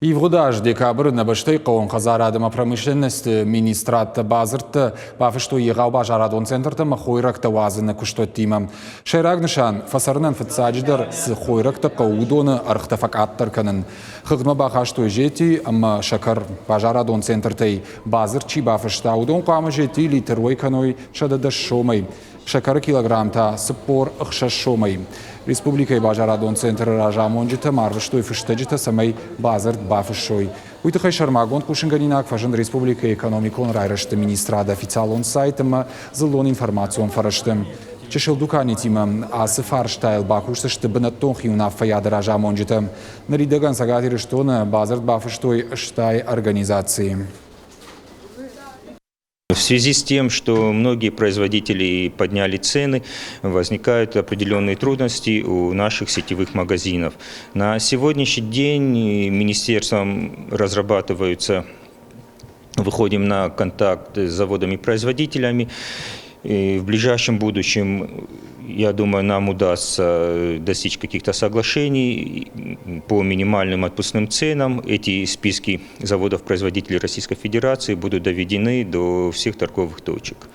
Ивгъуыд аз декабры нӕ бӕстӕйы хъӕууон хӕдзарад ӕмӕ промышленносты министрадтӕ бадзырдтӕ бафыстой егъау базарадон центртӕ ӕмӕ хойрӕгтӕ уадзыны куыстуӕттимӕ. Сӕйраг нысан – фӕцӕрынӕн фыццаджыдӕр цы хойрӕгтӕ хъӕуы, уыдоны ӕргътӕ фӕкъаддӕр кӕнын. Хыгъдмӕ бахастой зети ӕмӕ сӕкӕр. Базарадон центртӕй бадзырд чи бафыста, уыдон хъуамӕ зети литр уӕй кӕной 110 сомӕй. Сӕкӕры килограмм та 46 сомӕй. Республикӕйы базарадон центры разамонджытӕм арвыстой фыстӕджытӕ, цӕмӕй бадзырд бафыссой. Уый тыххӕй сӕрмагонд хъусынгӕнинаг фӕзынд республикӕйы экономикон райрӕзты министрады официалон сайт ӕмӕ дзыллон информацион фӕрӕзты. Чысыл дуканитимӕ ацы фарстайыл бакусдзысты бынӕттон хиуынаффӕйады разамонджытӕ. Ныридӕгӕн Цӕгат Ирыстоны бадзырд бафыстой стай организацийы. В связи с тем, что многие производители подняли цены, возникают определенные трудности у наших сетевых магазинов. На сегодняшний день министерством разрабатываются, выходим на контакт с заводами-производителями. И в ближайшем будущем, я думаю, нам удастся достичь каких-то соглашений по минимальным отпускным ценам. Эти списки заводов-производителей Российской Федерации будут доведены до всех торговых точек.